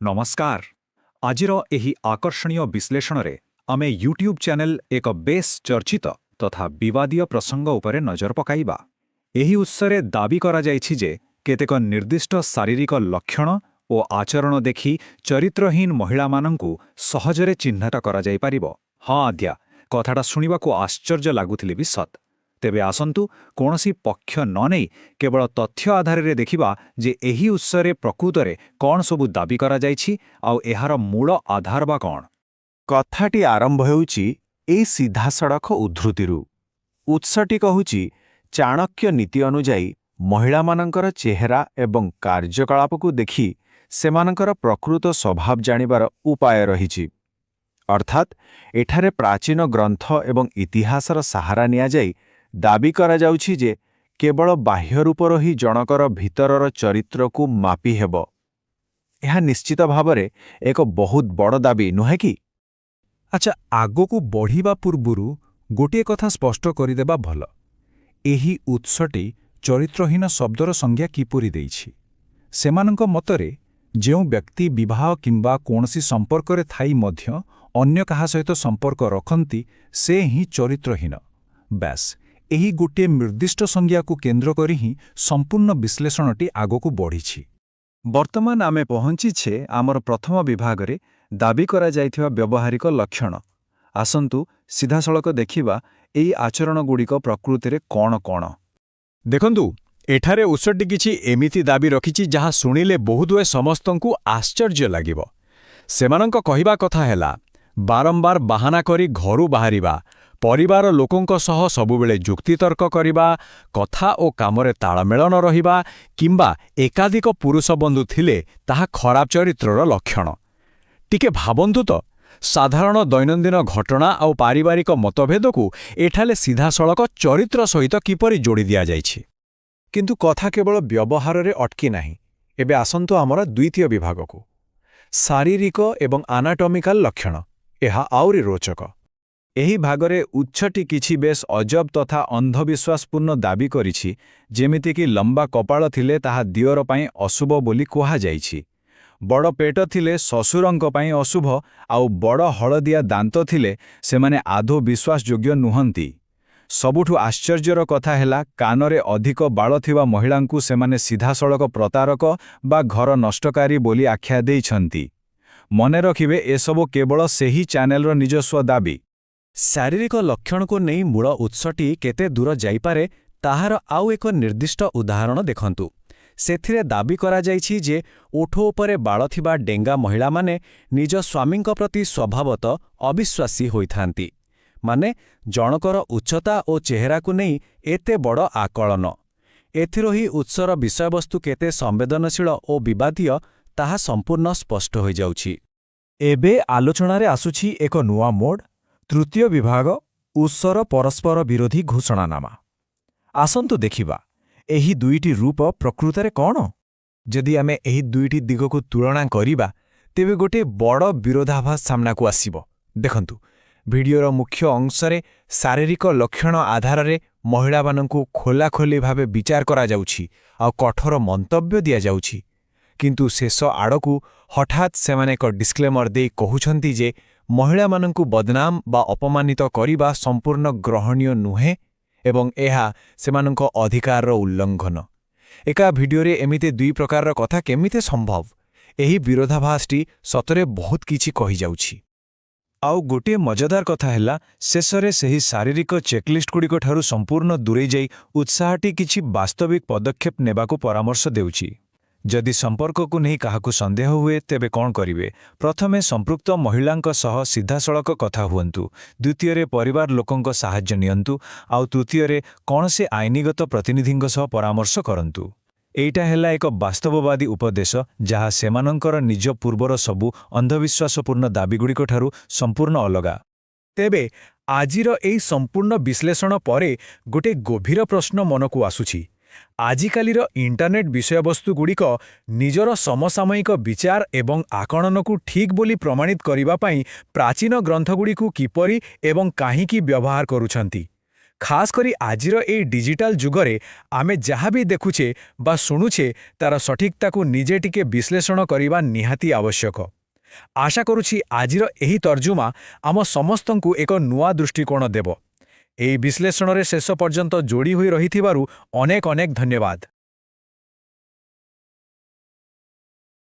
ନମସ୍କାର। ଆଜିର ଏହି ଆକର୍ଷଣୀୟ ବିଶ୍ଳେଷଣରେ ଆମେ ୟୁଟ୍ୟୁବ୍ ଚ୍ୟାନେଲ ଏକ ବେଶ୍ ଚର୍ଚ୍ଚିତ ତଥା ବିବାଦୀୟ ପ୍ରସଙ୍ଗ ଉପରେ ନଜର ପକାଇବା। ଏହି ଉତ୍ସରେ ଦାବି କରାଯାଇଛି ଯେ କେତେକ ନିର୍ଦ୍ଦିଷ୍ଟ ଶାରୀରିକ ଲକ୍ଷଣ ଓ ଆଚରଣ ଦେଖି ଚରିତ୍ରହୀନ ମହିଳାମାନଙ୍କୁ ସହଜରେ ଚିହ୍ନଟ କରାଯାଇପାରିବ। ହଁ ଆଜ୍ଞା, କଥାଟା ଶୁଣିବାକୁ ଆଶ୍ଚର୍ଯ୍ୟ ଲାଗୁଥିଲେ ବି ସତ୍। ତେବେ ଆସନ୍ତୁ, କୌଣସି ପକ୍ଷ ନ ନେଇ କେବଳ ତଥ୍ୟ ଆଧାରରେ ଦେଖିବା ଯେ ଏହି ଉତ୍ସରେ ପ୍ରକୃତରେ କ'ଣ ସବୁ ଦାବି କରାଯାଇଛି ଆଉ ଏହାର ମୂଳ ଆଧାର ବା କ'ଣ। କଥାଟି ଆରମ୍ଭ ହେଉଛି ଏଇ ସିଧାସଳଖ ଉଦ୍ଧୃତିରୁ। ଉତ୍ସଟି କହୁଛି, ଚାଣକ୍ୟ ନୀତି ଅନୁଯାୟୀ ମହିଳାମାନଙ୍କର ଚେହେରା ଏବଂ କାର୍ଯ୍ୟକଳାପକୁ ଦେଖି ସେମାନଙ୍କର ପ୍ରକୃତ ସ୍ୱଭାବ ଜାଣିବାର ଉପାୟ ରହିଛି। ଅର୍ଥାତ୍ ଏଠାରେ ପ୍ରାଚୀନ ଗ୍ରନ୍ଥ ଏବଂ ଇତିହାସର ସାହାରା ନିଆଯାଇ ଦାବି କରାଯାଉଛି ଯେ କେବଳ ବାହ୍ୟ ରୂପରୁ ହିଁ ଜଣକର ଭିତରର ଚରିତ୍ରକୁ ମାପି ହେବ। ଏହା ନିଶ୍ଚିତ ଭାବରେ ଏକ ବହୁତ ବଡ଼ ଦାବି, ନୁହେଁ କି? ଆଚ୍ଛା, ଆଗକୁ ବଢ଼ିବା ପୂର୍ବରୁ ଗୋଟିଏ କଥା ସ୍ପଷ୍ଟ କରିଦେବା ଭଲ। ଏହି ଉତ୍ସଟି ଚରିତ୍ରହୀନ ଶବ୍ଦର ସଂଜ୍ଞା କିପରି ଦେଇଛି? ସେମାନଙ୍କ ମତରେ ଯେଉଁ ବ୍ୟକ୍ତି ବିବାହ କିମ୍ବା କୌଣସି ସମ୍ପର୍କରେ ଥାଇ ମଧ୍ୟ ଅନ୍ୟ କାହା ସହିତ ସମ୍ପର୍କ ରଖନ୍ତି, ସେ ହିଁ ଚରିତ୍ରହୀନ। ବ୍ୟାସ୍, ଏହି ଗୋଟିଏ ନିର୍ଦ୍ଦିଷ୍ଟ ସଂଜ୍ଞାକୁ କେନ୍ଦ୍ର କରି ହିଁ ସମ୍ପୂର୍ଣ୍ଣ ବିଶ୍ଳେଷଣଟି ଆଗକୁ ବଢ଼ିଛି। ବର୍ତ୍ତମାନ ଆମେ ପହଞ୍ଚିଛେ ଆମର ପ୍ରଥମ ବିଭାଗରେ, ଦାବି କରାଯାଇଥିବା ବ୍ୟବହାରିକ ଲକ୍ଷଣ। ଆସନ୍ତୁ ସିଧାସଳଖ ଦେଖିବା ଏହି ଆଚରଣଗୁଡ଼ିକ ପ୍ରକୃତିରେ କ'ଣ କ'ଣ। ଦେଖନ୍ତୁ, ଏଠାରେ ଉତ୍ସଟି କିଛି ଏମିତି ଦାବି ରଖିଛି ଯାହା ଶୁଣିଲେ ବୋଧହୁଏ ସମସ୍ତଙ୍କୁ ଆଶ୍ଚର୍ଯ୍ୟ ଲାଗିବ। ସେମାନଙ୍କ କହିବା କଥା ହେଲା, ବାରମ୍ବାର ବାହାନା କରି ଘରୁ ବାହାରିବା, ପରିବାର ଲୋକଙ୍କ ସହ ସବୁବେଳେ ଯୁକ୍ତିତର୍କ କରିବା, କଥା ଓ କାମରେ ତାଳମେଳ ନ ରହିବା କିମ୍ବା ଏକାଧିକ ପୁରୁଷ ବନ୍ଧୁ ଥିଲେ ତାହା ଖରାପ ଚରିତ୍ରର ଲକ୍ଷଣ। ଟିକେ ଭାବନ୍ତୁ ତ, ସାଧାରଣ ଦୈନନ୍ଦିନ ଘଟଣା ଆଉ ପାରିବାରିକ ମତଭେଦକୁ ଏଠାରେ ସିଧାସଳଖ ଚରିତ୍ର ସହିତ କିପରି ଯୋଡ଼ି ଦିଆଯାଇଛି? କିନ୍ତୁ କଥା କେବଳ ବ୍ୟବହାରରେ ଅଟକି ନାହିଁ। ଏବେ ଆସନ୍ତୁ ଆମର ଦ୍ୱିତୀୟ ବିଭାଗକୁ, ଶାରୀରିକ ଏବଂ ଆନାଟମିକାଲ ଲକ୍ଷଣ। ଏହା ଆହୁରି ରୋଚକ। ଏହି ଭାଗରେ ଉତ୍ସଟି କିଛି ବେଶ୍ ଅଜବ ତଥା ଅନ୍ଧବିଶ୍ୱାସପୂର୍ଣ୍ଣ ଦାବି କରିଛି, ଯେମିତିକି ଲମ୍ବା କପାଳ ଥିଲେ ତାହା ଦିଅର ପାଇଁ ଅଶୁଭ ବୋଲି କୁହାଯାଇଛି, ବଡ଼ ପେଟ ଥିଲେ ଶ୍ୱଶୁରଙ୍କ ପାଇଁ ଅଶୁଭ, ଆଉ ବଡ଼ ହଳଦିଆ ଦାନ୍ତ ଥିଲେ ସେମାନେ ଆଦୌ ବିଶ୍ୱାସଯୋଗ୍ୟ ନୁହନ୍ତି। ସବୁଠୁ ଆଶ୍ଚର୍ଯ୍ୟର କଥା ହେଲା, କାନରେ ଅଧିକ ବାଳ ଥିବା ମହିଳାଙ୍କୁ ସେମାନେ ସିଧାସଳଖ ପ୍ରତାରକ ବା ଘର ନଷ୍ଟକାରୀ ବୋଲି ଆଖ୍ୟା ଦେଇଛନ୍ତି। ମନେ ରଖିବେ, ଏସବୁ କେବଳ ସେହି ଚ୍ୟାନେଲର ନିଜସ୍ୱ ଦାବି। ଶାରୀରିକ ଲକ୍ଷଣକୁ ନେଇ ମୂଳ ଉତ୍ସଟି କେତେ ଦୂର ଯାଇପାରେ, ତାହାର ଆଉ ଏକ ନିର୍ଦ୍ଦିଷ୍ଟ ଉଦାହରଣ ଦେଖନ୍ତୁ। ସେଥିରେ ଦାବି କରାଯାଇଛି ଯେ ଓଠ ଉପରେ ବାଳ ଥିବା ଡେଙ୍ଗା ମହିଳାମାନେ ନିଜ ସ୍ୱାମୀଙ୍କ ପ୍ରତି ସ୍ୱଭାବତଃ ଅବିଶ୍ୱାସୀ ହୋଇଥାନ୍ତି। ମାନେ, ଜଣକର ଉଚ୍ଚତା ଓ ଚେହେରାକୁ ନେଇ ଏତେ ବଡ଼ ଆକଳନ! ଏଥିରୁ ହିଁ ଉତ୍ସର ବିଷୟବସ୍ତୁ କେତେ ସମ୍ବେଦନଶୀଳ ଓ ବିବାଦୀୟ, ତାହା ସମ୍ପୂର୍ଣ୍ଣ ସ୍ପଷ୍ଟ ହୋଇଯାଉଛି। ଏବେ ଆଲୋଚନାରେ ଆସୁଛି ଏକ ନୂଆ ମୋଡ଼, ତୃତୀୟ ବିଭାଗ, ଉତ୍ସର ପରସ୍ପର ବିରୋଧୀ ଘୋଷଣାନାମା। ଆସନ୍ତୁ ଦେଖିବା ଏହି ଦୁଇଟି ରୂପ ପ୍ରକୃତରେ କ'ଣ? ଯଦି ଆମେ ଏହି ଦୁଇଟି ଦିଗକୁ ତୁଳନା କରିବା, ତେବେ ଗୋଟିଏ ବଡ଼ ବିରୋଧାଭାସ ସାମ୍ନାକୁ ଆସିବ। ଦେଖନ୍ତୁ, ଭିଡିଓର ମୁଖ୍ୟ ଅଂଶରେ ଶାରୀରିକ ଲକ୍ଷଣ ଆଧାରରେ ମହିଳାମାନଙ୍କୁ ଖୋଲାଖୋଲି ଭାବେ ବିଚାର କରାଯାଉଛି ଆଉ କଠୋର ମନ୍ତବ୍ୟ ଦିଆଯାଉଛି। କିନ୍ତୁ ଶେଷ ଆଡ଼କୁ ହଠାତ୍ ସେମାନେ ଏକ ଡିସ୍କ୍ଲେମର ଦେଇ କହୁଛନ୍ତି ଯେ ମହିଳାମାନଙ୍କୁ ବଦନାମ ବା ଅପମାନିତ କରିବା ସମ୍ପୂର୍ଣ୍ଣ ଗ୍ରହଣୀୟ ନୁହେଁ ଏବଂ ଏହା ସେମାନଙ୍କ ଅଧିକାରର ଉଲ୍ଲଂଘନ। ଏକା ଭିଡିଓରେ ଏମିତି ଦୁଇ ପ୍ରକାରର କଥା କେମିତି ସମ୍ଭବ? ଏହି ବିରୋଧାଭାସଟି ସତରେ ବହୁତ କିଛି କହିଯାଉଛି। ଆଉ ଗୋଟିଏ ମଜାଦାର କଥା ହେଲା, ଶେଷରେ ସେହି ଶାରୀରିକ ଚେକଲିଷ୍ଟଗୁଡ଼ିକଠାରୁ ସମ୍ପୂର୍ଣ୍ଣ ଦୂରେଇ ଯାଇ ଉତ୍ସଟି କିଛି ବାସ୍ତବିକ ପଦକ୍ଷେପ ନେବାକୁ ପରାମର୍ଶ ଦେଉଛି। ଯଦି ସମ୍ପର୍କକୁ ନେଇ କାହାକୁ ସନ୍ଦେହ ହୁଏ, ତେବେ କ'ଣ କରିବେ? ପ୍ରଥମେ ସମ୍ପୃକ୍ତ ମହିଳାଙ୍କ ସହ ସିଧାସଳଖ କଥା ହୁଅନ୍ତୁ, ଦ୍ୱିତୀୟରେ ପରିବାର ଲୋକଙ୍କ ସାହାଯ୍ୟ ନିଅନ୍ତୁ, ଆଉ ତୃତୀୟରେ କୌଣସି ଆଇନଗତ ପ୍ରତିନିଧିଙ୍କ ସହ ପରାମର୍ଶ କରନ୍ତୁ। ଏଇଟା ହେଲା ଏକ ବାସ୍ତବବାଦୀ ଉପଦେଶ, ଯାହା ସେମାନଙ୍କର ନିଜ ପୂର୍ବର ସବୁ ଅନ୍ଧବିଶ୍ୱାସପୂର୍ଣ୍ଣ ଦାବିଗୁଡ଼ିକଠାରୁ ସମ୍ପୂର୍ଣ୍ଣ ଅଲଗା। ତେବେ ଆଜିର ଏହି ସମ୍ପୂର୍ଣ୍ଣ ବିଶ୍ଳେଷଣ ପରେ ଗୋଟେ ଗଭୀର ପ୍ରଶ୍ନ ମନକୁ ଆସୁଛି। ଆଜିକାଲିର ଇଣ୍ଟରନେଟ୍ ବିଷୟବସ୍ତୁଗୁଡ଼ିକ ନିଜର ସମସାମୟିକ ବିଚାର ଏବଂ ଆକଳନକୁ ଠିକ୍ ବୋଲି ପ୍ରମାଣିତ କରିବା ପାଇଁ ପ୍ରାଚୀନ ଗ୍ରନ୍ଥଗୁଡ଼ିକୁ କିପରି ଏବଂ କାହିଁକି ବ୍ୟବହାର କରୁଛନ୍ତି? ଖାସ୍ କରି ଆଜିର ଏଇ ଡିଜିଟାଲ ଯୁଗରେ ଆମେ ଯାହା ବି ଦେଖୁଛେ ବା ଶୁଣୁଛେ ତାର ସଠିକତାକୁ ନିଜେ ଟିକେ ବିଶ୍ଳେଷଣ କରିବା ନିହାତି ଆବଶ୍ୟକ। ଆଶା କରୁଛି ଆଜିର ଏହି ତର୍ଜମା ଆମ ସମସ୍ତଙ୍କୁ ଏକ ନୂଆ ଦୃଷ୍ଟିକୋଣ ଦେବ। ଏହି ବିଶ୍ଳେଷଣରେ ଶେଷ ପର୍ଯ୍ୟନ୍ତ ଯୋଡ଼ି ହୋଇ ରହିଥିବାରୁ ଅନେକ ଅନେକ ଧନ୍ୟବାଦ।